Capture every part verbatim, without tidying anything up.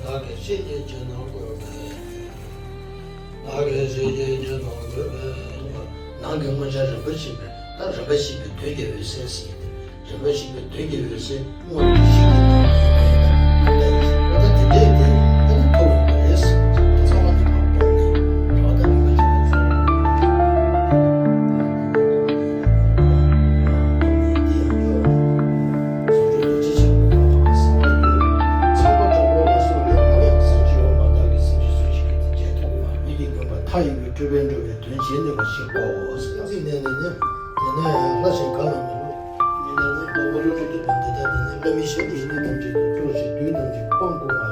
བདག་གིས་ཤེས་བགྱིད་ཅིང་ནོངས་བཀོད་པའི། བདག་གིས་ཤེས་བགྱིད་ཅིང་ནོངས་བཀོད་པའི། ནང་གི་མངོན་བྱང་རིན་པོ་ཆེ་པའི། ད་རིམ་པ་བཞི་པའི་དོན་རྒྱལ་བའི་སྲས་ཟེར་ཏེ། རིམ་པ་བཞི་པའི་དོན་རྒྱལ་བའི་སྲས་སྔོན་གྱི་ཞིག་གི་ནང་ནས་ད་ཡིན་ཟེར་བ། ད་དེ་འདྲའི་དེ་ཨ་ནི་ཐོབ་ཡོད་པ་རེད་ཟེར། རྩ་བ་ནས་མ་དཔོག་ནས་རེ་བ་ད་རིམ་པ་བཞི་པ་ཚོ། མཐའ་ཡས་པའི་སྤྲུལ་པས་འགྲོ་བའི་དོན་བྱེད་ནུས་པ་ཞིག་གོ། སེམས་ཅན་ནད་ལས་ཉེ། དེ་ནས་ལྷ་ཞིག་གང་ལ་མི་སླུ། མི་ལ་ནི་ལོག་པར་བློ་གྲོས་གྲུབ་པ་འདི་ལྟ། དེ་ནས་བླ་མའི་ཞབས་ཀྱིས་ནད་ཐམས་ཅད་དུ། གཙོ་ཆེ་བདུད་ཐམས་ཅད་སྤངས་བསྐུམ་པར་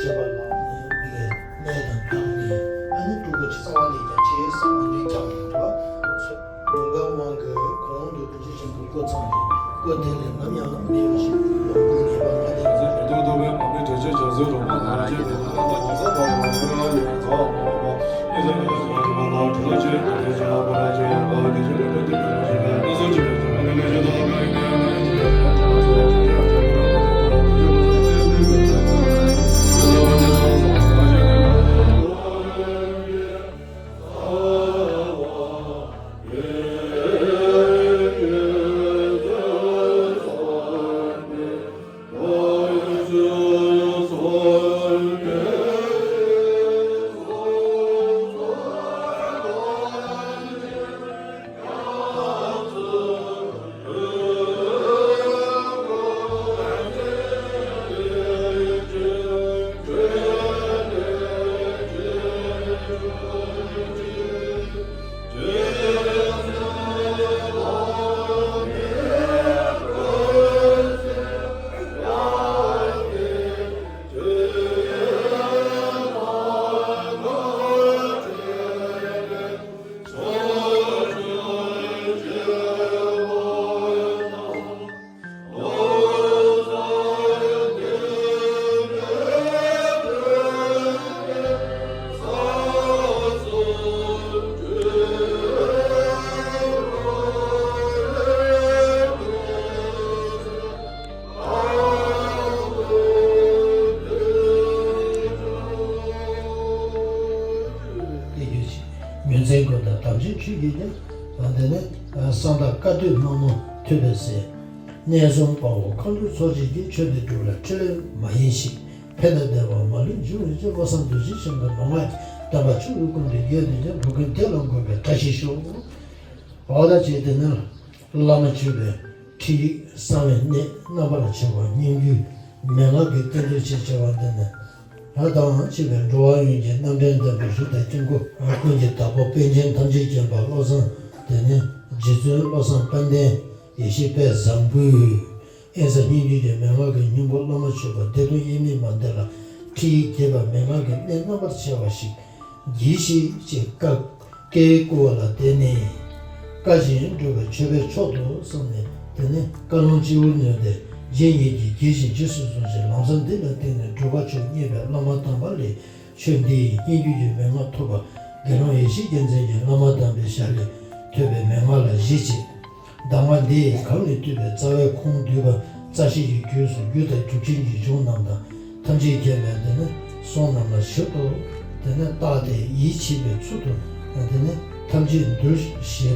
བྱེད་པ་ལགས། མི་ལ་ནད་དང་བརྟགས་ནས་ཨ་ནི་སྤྲུལ་སྐུ་ཆེ་རྩ་བ་ནས་ཀྱང་ཆེས་བསམ་མི་ནུས་ཀྱང་འགྲོ་བ་ཚོ། ལུང་པ་དབང་གིས་གོང་དུ་བདུད་རྩི་ཅན་གྱི་སྐུ་ཚང་སྟེ། སྐུ་དེ་ལས་ནམ་ཡང་མི་གཡོ་ཞིང་། ལོངས་སྐུ་ངེས་པ་ལྔ་ལྡན་གྱི། མེ་ཏོག་གདུག་པའི་པགས་པའི་དྲི་ཆུས་བྱང་སེམས་སྒྲོལ་མ་ལ་སྐྱེས་པའི་ནམ་མཁའ་དང་ཡོངས་སུ་འདྲ་བའི་དབང་པོ་ཡོངས་རྫོགས་མ་འོངས་པ། མི་ཚེ་ལ་ཡོངས་སུ་འདྲ་བའི་དྲི་ལོ་ཆེན་དུ་དེ་བྱ་བ་ར་ཅན་པ་དེ་ཆུ་ལུ་ཏོ་དེ་པེ་ལོ་ཞེས་པའི་སྣ་ཚོགས་ཀྱི་མེ་ཏོག་ལ་ནི་ལས་ཇི་ལྟ་བ་ཡིན་ནའི་ནི་ཇི་ལྟ་བ་ཡིན་ནའི་ནི། ཡོན་ཏན་ཀུན་དང་དམ་ཆོས་ཆོས་ཀྱི་རྒྱལ། དེ་ནས་གསང་བདག་བཀའ་སྡོད་དམག་མོ་ཐོད་པའི་སྲས། གནས་གསུམ་དཔའ་བོ་མཁའ་འགྲོའི་ཚོགས་བཅས་ཀྱིས། ཆོས་འདི་སྒྲུབ་ལ་ཕྲིན་ལས་མ་ཡིན་ཞིག་ཕན་དང་བདེ་བ་མ་ལུས་འབྱུང་བའི་ཕྱིར། བློ་བཟང་རྡོ་རྗེ་འཆང་གི་ལུང་བ་ཡི། བསྟན་པ་ཕྱོགས་ཀུན་ཏུ་རྒྱས་ཏེ་ཀྱང་། འགྲོ་ཀུན་དེ་ལ་འགོད་པའི་བཀྲ་ཤིས་ཤོག་འོ་ད་ཅིག་དེ་ནས་བླ་མ་མཆོད་པའི་ཁྲིད་ཡིག་གསང་བའི་གནད་རྣམ་པར་ཕྱེ་བ། སྙན་བརྒྱུད་མན་ངག་གི་བསྟན་བཅོས་ཆེ་ཆེ་བ་འདི་ནི། ལྷ་དང་བཅས་པའི་འགྲོ་བ་ཡོངས་ཀྱི་རྣམ་འདྲེན་དམ་པའི་གཟུགས་དང་དཀྱིལ་འཁོར་ཀུན་གྱི་བདག་པོ་པཎ་ཆེན་ཐམས་ཅད་མཁྱེན་པ་བློ་བཟང་། དེ་ནས་རྗེ་བཙུན་བློ་བཟང་དཔལ་ལྡན་ཡེ་ཤེས་དཔལ་བཟང་པོས། ཨེ་ས་སྙན་བརྒྱུད་ཀྱི་མན་ངག་གི་སྙིང་པོ་བླ་མ་མཆོད་པ་བདེ་སྟོང་དབྱེར་མེད་མ་འདི་ལ་ཁྲིད་ཡིག་རྒྱས་པ་མན་ངག་གི་གནད་རྣམ་པར་ཕྱེ་བ་ཞིག་གྱིས་ཤིག་ཅེས་བཀའ་བཀའི་བསྐུལ་བ་ལ་བརྟེན་ནས། བཀའ་བཞིན་སྒྲུབ་པའི་མཆོད་པའི་མཆོག་ཏུ་བསམས་ནས། དེ་ནས་བཀའ་ལུང་སྤྱི་བོར་ནོན་ཏེ་རྗེ་ཉིད་ཀྱིས་དགྱེས་ཤིང་རྗེས་སུ་བཟུང་ཞིང་། ལམ་བཟང་འདི་ལ་བརྟེན་ནས་སྒྲུབ་པ་མཆོག་བརྙེས་པའི་བླ་མ་དམ་པ་ལས། ཆོས་འདི་ཡི་སྙན་བརྒྱུད་ཀྱི་མན་ངག་ཐོབ་པ། དགེ་སློང་ཡེ་ཤེས་རྒྱལ་མཚན་གྱི་བླ་མ་དམ་པའི་ཞལ་ལས་ཐོས་པའི་མན་ངག་ལ་གཞི་བྱས། གདམས་ངག་འདི་ཡི་གམ་ནས་བཏུས་པའི་རྩ་བའི་ཁུངས་བསྡུས་པ། རྩ་ཤེ་ཡི་རྒྱུད་སོགས་རྒྱུད་དང་རྒྱུད་ཆེན་གྱི་གཞུང་རྣམས་དང་ཐམས་ཅད་མཁྱེན་པའི། དེ་ནས་གསུང་རྣམས་ལ་ཞིབ་ཏུ་དེ་ནས་བརྟགས་ཏེ་ཡིད་ཆེས་པའི་ཚུལ་དུ། དེ་ནས་ཐམས་ཅད་འདུལ་ཞེས་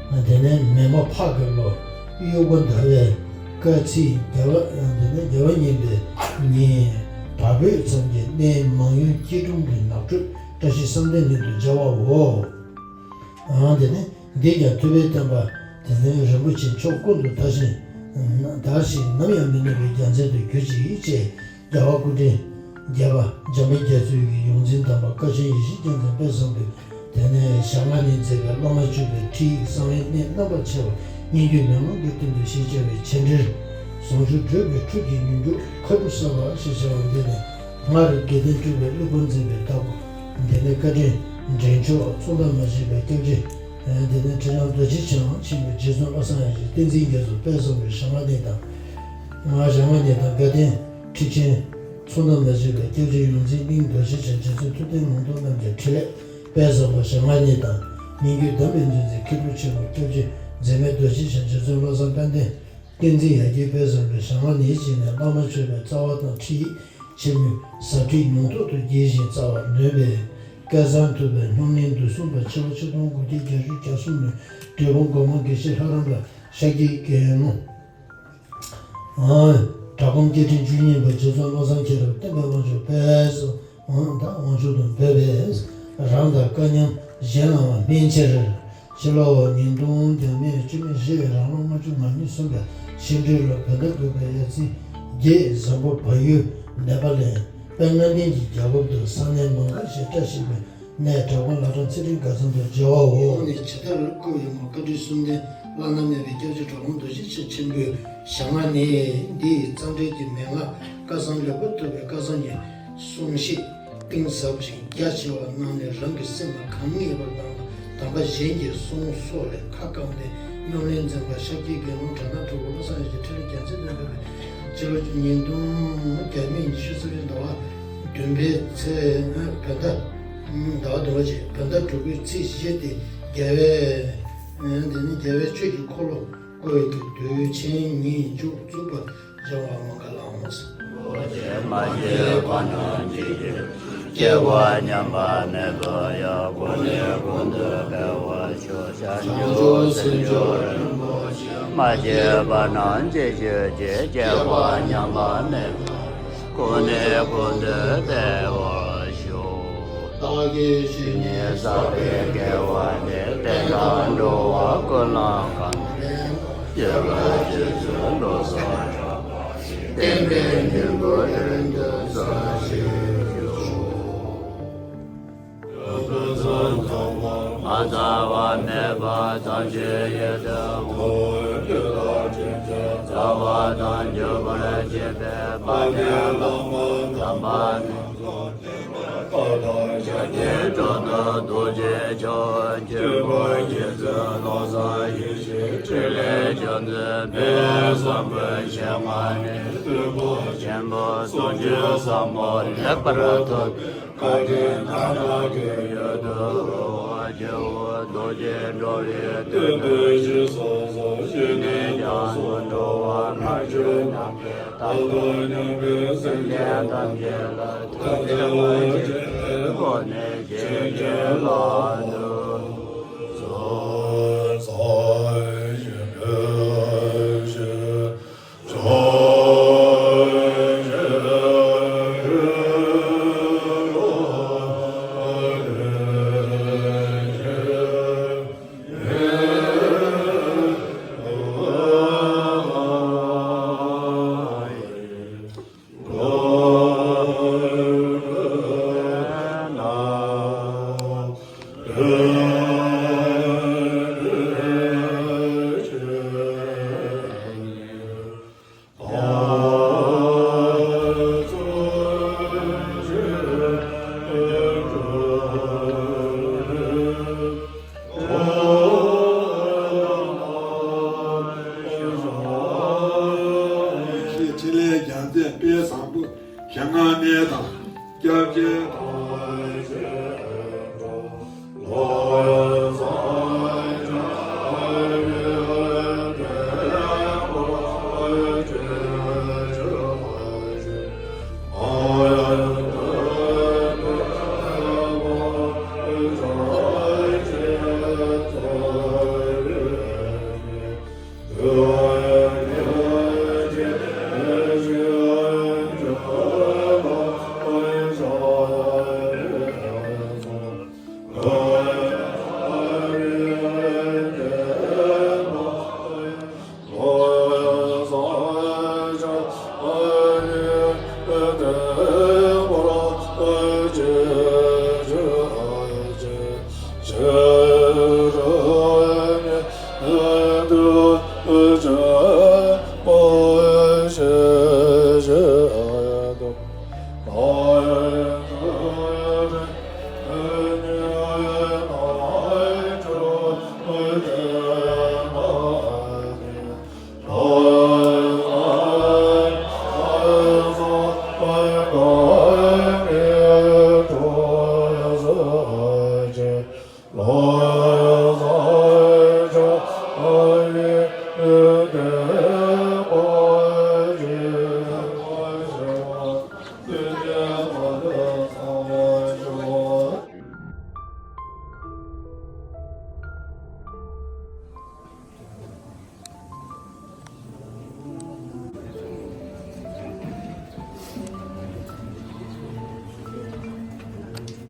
པ། དེ་ནས་མེ་མོ་ཕག་གི་ལོ། དབྱུག་པ་ཟླ་བའི་སྐར། ཚེས་བརྒྱ་པ། དེ་ནས་བརྒྱ་པ་གཉིས་པའི་ཉིན། བ་སྤུའི་མཚམས་ཀྱི་གནས། མང་ཡུལ་སྐྱིལ་ཀྲུང་གི་ནགས་ཁྲོད། བཀྲ་ཤིས་བསམ་གཏན་གླིང་དུ་མཇལ་བའོ། ཨ་དེ་ནས་འདིས་ཀྱང་ཐུབ་པའི་བསྟན་པ་དེ་ནས་རིན་པོ་ཆེ་ཕྱོགས་ཀུན་ཏུ་དར་ཞིང་། དར་ཞིང་ནམ་ཡང་མི་ནུབ་པའི་རྒྱལ་མཚན་དུ་གྱུར་ཅིག་ཅེས། རྒྱལ་བ་སྐུ་ཕྲེང་བརྒྱད་པ་འཇམ་དཔལ་རྒྱ་མཚོ་ཡི་ཡོངས་འཛིན་དམ་པ་བཀའ་ཆེན་ཡེ་ཤེས་རྒྱལ་མཚན་དཔལ་བཟང་པོས། དེ་ནས་ཞལ་སྔ་ནས་མཛད་པའི་བླ་མ་མཆོད་པའི་ཁྲིད་ཡིག་གསང་བའི་གནད་རྣམ་པར་ཕྱེ་བ། སྙན་བརྒྱུད་མན་ངག་གི་སྟེང་དུ་ཞེས་བྱ་བའི་ཆེ་འབྲེལ། ཟུང་འཇུག་བགྲོད་པའི་ཁྲུས་ཀྱི་མྱུར་མགྱོགས་ཁ་སྦུབ་གསལ་བ་ཞེས་བྱ་བ་འདི་ནི། སྔར་དགེ་ལྡན་སྤྲུལ་པའི་གླུ་བུར་འཛིན་པའི་བདག་པོ། དེ་ནས་བཀའ་དྲིན་འདྲེན་མཆོག་མཚུངས་ཟླ་མ་བཞི་པའི་སྐྱབས་རྗེ། དེ་ནས་ཁྲི་བྱང་རྡོ་རྗེ་འཆང་ཆེན་པོ་རྗེ་བཙུན་བློ་བཟང་ཡེ་ཤེས་བསྟན་འཛིན་རྒྱ་མཚོ་དཔལ་བཟང་པོའི་ཞལ་སྔ་ནས་དང་། ཞལ་སྔ་ནས་དང་། དགའ་ལྡན་ཁྲི་ཆེན་མཚུངས་ཟླ་མ་བཞི་པའི་སྐྱབས་རྗེ་ཡོངས་འཛིན་གླིང་རྡོ་རྗེ་འཆང་རྗེ་བཙུན་ཐུབ་བསྟན་ངག་དབང་རྣམ་རྒྱལ་འཕྲིན་ལས་དཔལ་བཟང་པོ་ཞལ་སྔ་ནས་དང་། སྙན་བརྒྱུད་གདམས་པའི་མཛོད་འཛིན་མཁས་གྲུབ་ཆེན་པོ་སྐྱབས་རྗེ་འཛད་མེད་རྡོ་རྗེ་འཆང་རྗེ་བཙུན་བློ་བཟང་དཔལ་ལྡན། བསྟན་འཛིན་ཡར་རྒྱས་དཔལ་བཟང་པོའི་ཞལ་སྔ་ནས་བྱས་ནས་བླ་མ་མཆོད་པའི་རྩ་བ་དང་ཁྲིད་ཡིག་ ཆེན་མོའི་ཟབ་ཁྲིད་ཡོངས་ཐོག་ཏུ་རྒྱས་ཤིང་རྩ་བ་ནོན་པའི་སྐལ་བཟང་ཐུབ་པའི་སྙོམས་ལེན་བསྡུས་གསུངས་པ་ཕྱི་ལོ་ཆིག་སྟོང་དགུ་བརྒྱ་བརྒྱད་ཅུ་གྱ་གསུམ་ལོའི་འབྲས་སྤུངས་སྒོ་མང་དགེ་བཤེས་ལྷ་རམས་པ་ཤཱཀྱའི་དགེ་སློང་། གྲྭ་སྐོམ་སྐྱེ་ཕྲེང་བཅུ་གཉིས་པ་རྗེ་བཙུན་བློ་བཟང་མཁྱེན་རབ་བསྟན་པའི་དབང་ཕྱུག་དཔལ་གསུམ་དང་དབང་ཕྱུག་དང་བོད་པའི་རང་དང་སྐལ་མཉམ་གཞན་ལའང་སྨན་ཕྱིར། ཕྱི་ལོ་ཉིས་སྟོང་བརྒྱ་མེད་བཅུ་མེད་བཞི་བའི་རང་ལོ་ལྔ་བཅུ་ང་གཉིས་སོན་པའི་ཤིང་སྦྲུལ་ལོ་བོད་ཟླ་དགུ་པའི་ཡར་ཚེས་བརྒྱད་བཟང་པོ་བལ་ཡུལ་ནེ་པ་ལའི་དཔལ་ལྔ་ལྡན་གྱི་རྒྱལ་ཁབ་ཏུ་ས་གནས་མང་ཁ་ཞིག་བཀྲ་ཤིས་པའི་གནས་གྲྭ་སྐོམ་བླ་བྲང་ཚེ་རིང་དགའ་ཚང་དུ་མཇལ་བའོ། ནས་ཇི་ལྟར་བསྐུལ་བའི་ངོར་བཀའ་དྲིན་གསུམ་ལྡན་བླ་ན་མེད་པའི་སྐྱབས་རྗེ་གྲྭ་སྐོམ་རྡོ་རྗེ་འཆང་ཆེན་པོའི་ཞལ་སྔ་ནས་འདི་ཡི་རྩ་འགྲེལ་གྱི་མན་ངག་བཀའ་གསང་ལེའུ་པ་ཐུབ་པའི་བཀའ་གསང་གི་གསུང་བཤད་གཏིང་ཟབ་ཅིང་རྒྱ་ཆེ་བ་གནང་ནས་རང་གི་སེམས་ལ་གང་ངེས་པར་དང་དམ་པ་གཞན་གྱི་གསུང་སོགས་ལས་ཁ་བསྐངས་ཏེ་སྙོམས་ལེན་འཛིན་པ་ཤཱཀྱའི་དགེ་སློང་གྲྭ་ན་དྲུག་པ་བློ་བཟང་ཡེ་ཤེས་འཕྲིན་ལས་རྒྱལ་མཚན་ནས་ཕེབས་པའི་སྤྱི་ལོ་ཉིས་སྟོང་བརྒྱ་མེད་ཉི་ཤུ་རྩ་བཞི་ཟླ་བ་བདུན་པའི་ཚེས་བོད་ཟླ་ཟླ་བ་བདུན་པ་བྱས་བོད་ཟླ་དྲུག་པའི་ཚེས་བཞི་སྟེ་རྒྱལ་བའི་འདི་ནི་རྒྱལ་བའི་ཆོས་ཀྱི་འཁོར་ལོ་བསྐོར་བའི་དུས་ཆེན་ཉིད་མཇུག་བཙུགས་པར་སྦྱང་བ་མ་ག་ལའོ། མ་སྐྱེས་པ་རྣམས་སྐྱེ་གྱུར་ཅིག་སྐྱེས་པ་ཉམས་པ་མེད་པ་ཡང་། ཀུན་ནས་ཀུན་ཏུ་འཕེལ་བར་ཤོག་བྱང་ཆུབ་སེམས་མཆོག་རིན་པོ་ཆེ། མ་སྐྱེས་པ་རྣམས་སྐྱེ་གྱུར་ཅིག་སྐྱེས་པ་ཉམས་པ་མེད་པ། ཀུན་ནས་ཀུན་ཏུ་འཕེལ་བར་ཤོག་བདག་གིས་ཇི་སྙེད་བསགས་པའི་དགེ་བ་འདི། བསྟན་དང་འགྲོ་བ་ཀུན་ལ་གང་ཕན་སྐྱེ་བོ་ཁྱེད་ཚོའི་བློ་བཟང་གྲགས་པ་ཡི། བསྟན་པའི་སྙིང་པོ་རིང་དུ་གསལ་བར་ཤོག་ང་རྩ་བ་མེད་པ་ཙམ་ཞིག་ཡོད་དུ་འོང་། རྩ་བ་དང་འཇུག་པར་བྱེད་པའི་དཔལ་ལྡན་བླ་མ་དམ་པ་རྣམས་ལ། ཕྱག་འཚལ་ལོ། རྡོ་རྗེ་འཆང་ཆེན་པོ་མཁྱེན་བརྩེ་བློ་བཟང་ཡེ་ཤེས་འཕྲིན་ལས་རྒྱལ་མཚན་དཔལ་བཟང་པོའི་ཞལ་སྔ་ནས་བསྟོད་པ་ཆེན་པོ་གསུང་ཆོས་ཟབ་མོ་ལེགས་པར་ཐོབ་པའི་བཀའ་དྲིན་དང་ཐུགས་རྗེ་ཡོད་དོ། རྗེ་བོ་རྡོ་རྗེ་འགྲོ་བའི་དོན་དུ་ཞིང་སོ་སོར་བཞུད་ནས་ཀྱང་སུ་འགྲོ་བ་ང་ཆོས་ཉམས་པའི་མཐར་ཐུག་སྙིང་པོའི་སེམས་ཅན་ཐམས་ཅད་ལ་ཐུགས་རྗེ་ཆེན་པོའི་སྒོ་ནས་བྱིན་གྱིས་བརླབ་ཏུ་གསོལ། འཕྲིན་ལས་རྒྱལ་མཚན་དཔལ་བཟང་པོ་ཞལ་སྔ་ནས་དང་སྐྱབས་རྗེ་དང་།